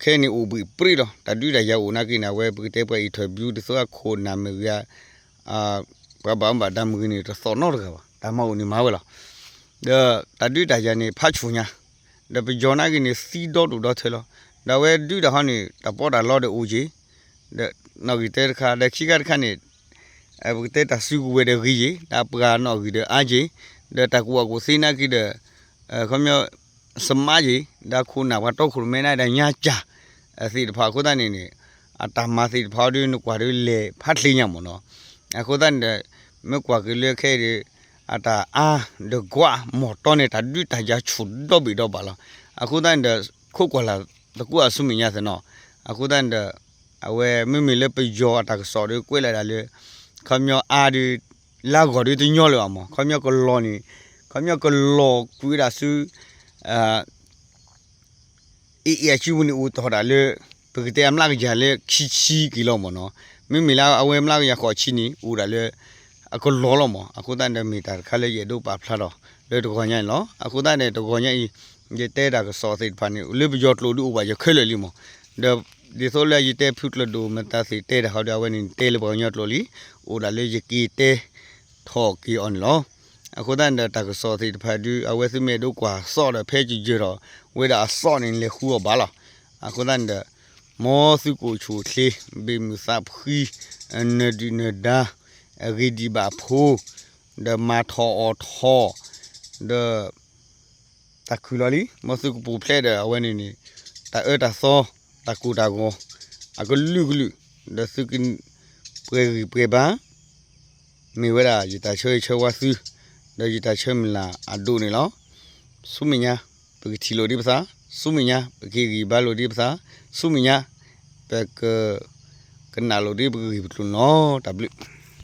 ခဲအံၤန့ၣ်အိၣ်ဘှံးပြံလီၤ. တၢ်ဒုးတၢ်ယၤအိၣ်နာ်က့န့ၣ် အဝဲပကတဲပှၤ interview ဒ်သိးအခိၣ်နၢ်မ့ၢ်ဂ့ၤ ပှၤဘၣ်မူဘၣ်ဒါမ့ၢ်ဂ့ၤန့ၣ် တသီၣ်နီတဂၤဘၣ်, တၢ်မၤအိၣ်န့ၣ်မၤဝဲလီၤ. ဒီးတၢ်ဒုးတၢ်ယၤန့ၣ် ဖးဆူၣ်ညါ, ဒီးပယီၤနာ်က့န့ၣ် သံဒီဒူၣ်ဒီထၢလီၤ. ဒီးအဝဲဒုးတၢ်ဟီန့ၣ် တၢ်ပီးတၢ်လီဒီးအိၣ်က့ၤ, ဒီးနီၣ်ဂံၢ်တၢတခါ, ဒီးခံခါတခါန့ၣ် ပကတဲတၢ်စုကဝဲၤဒီးဂ့ၤက့ၤ, ဒီးပှၤနီၣ်ဂံၢ်ဒီးအါက့ၤ, ဒီးတၢ်ကူၣ်ဘၣ်ကူၣ်သ့နာ်က့ဒီး ခီပညီ စမါက့ၤ, ဒီးခိၣ်နၢ်ပှၤတီခိၣ်ရိၣ်မဲန့ၣ်ဒီးညါကၢ် သ့ၣ်တဖၣ်အဃိသတးန့ၣ်န့ၣ် အတၢ်မၤသ့ၣ်တဖၣ်အံၤဒီး နကွၢ်ဒီးလဲၤဖးချ့ညါမ့ၢ်နီၤ. အဃိသတးန့ၣ်ဒီး မ့ၢ်ကွၢ်က့ၤလၢခဲအံၤဒီး အတၢ်အါဒီးကွၢ်မီၢ်တီန့ၣ် တၢ်ဒုးတၢ်ယၤဆူၣ်ဒီဘ့ၣ်ဒီဘၣ်လီၤ. အဃိသတးန့ၣ်ဒီး ခိးကွၢ်လၢ်သကိးအဆူမဲာ်ညါသ့ၣ်နီၤ. အဃိသတးန့ၣ်ဒီး အဝဲမ့မ့ၢ်လၢပယီၤအတၢ်ကစီၣ်ဒီးကွဲးလီၤဒၣ်လၢ ခီပညီအါဒီး လၢဂီၢ်ဒီးတညီလၢၤဘၣ်မး, ခီပညီကလီၤန့ၣ် ခီပညီကလီၤကွံာ်ဝဲဒၣ်ဆူ အ့ၣ်အ့ၣ် အစုပူၤန့ၣ် အိၣ်တ့ၢ်ဒၣ်လၢ ပကတဲအမျးကယၤလၢခံဆံက့ၤလီၤမးနီၤ. မ့မ့ၢ်လၢအဝဲမျးကယၤဃိးဆံန့ၣ် အိၣ်ဒၣ်လၢ အကလီၤလီၤမး. အဃိသတးန့ၣ်ဒီး မ့ၢ်တၢ်တခါလၢယအဲၣ်ဒိးပာ်ဖျါထီၣ်လၢတဂီၤညါအံၤလီၤ. အဃိသတးန့ၣ် တဂီၤညါအံၤ ယတဲတၢ်ကစီၣ်သ့ၣ်တဖၣ်န့ၣ် လၢပယီၤကျိာ်ဒုးအိၣ်ဘၣ်ယခဲလၢာ်လံမး. ဒီး ဒ်သိးလၢယတဲဖုကျၢၤဒိၣ်မတၤသ့ၣ်တဲတၢ်ဟီဒီး အဝဲန့ၣ်တဲလၢပှၤကညီကျိာ်လံ, အိၣ်ဒၣ်လၢယက့ၤတဲ ထီၣ်က့ၤအီၤန့ၣ်လီၤ. အဃိသတးန့ၣ်ဒီး တၢ်ကစီၣ်သ့ၣ်တဖၣ်ဒုး အဝဲသုမ့ၢ်အဲၣ်ဒိးကွၢ်သီၣ်ဒီး ဖဲကယၢၤထီၣ် ဝဲဒၣ်အသီၣ်န့ၣ် လဲၤဃုအီၤဘၣ်လီၤ. အဃိသတးန့ၣ်ဒီး မ်သုကအိၣ်ဆူၣ်အိၣ်ချ့ ဘ့ၣ်မုာ်သးဖှံ နၢၤဒုၣ်နၢၤဒါ အဂ့ၤဒံးဘၣ်အဖိ ဒီးမၤထီၣ်အီၣ်ထီၣ် ဒီး တၢ်ခုၣ်လီၤလံ, မ်သုကပူၤဖျဲးဒီးအဝဲန့ၣ်န့ၣ် တၢ်အၢတၢ်သီ တၢ်ကိၢ်တၢ်ဂီၤ အကလုာ်ကလုာ် ဒီးသုကပှဲၤဂံၢ်ပှဲၤဘါ မ့ၢ်ဝဲဒၣ်ယတၢ်ဆၢဂ့ၤဆၢဝါသု ဒီးယတၢ်ဆၢမုၢ်လၢ်အဒိၣ်န့ၣ်လီၤ. ဆူမဲာ်ညါ ပကထံၣ်လိာ်ဒံးပသး, ဆူမဲာ်ညါ ပကဟ့ၣ်ဂံၢ်ဘါလိာ်ဒံးပသး, ဆူမဲာ်ညါ ပက ကနၣ်လိာ်ဒံးပကဂ့ၢ်ပကျိၤန့ၣ်လီၤ. တၢ်ဘျုး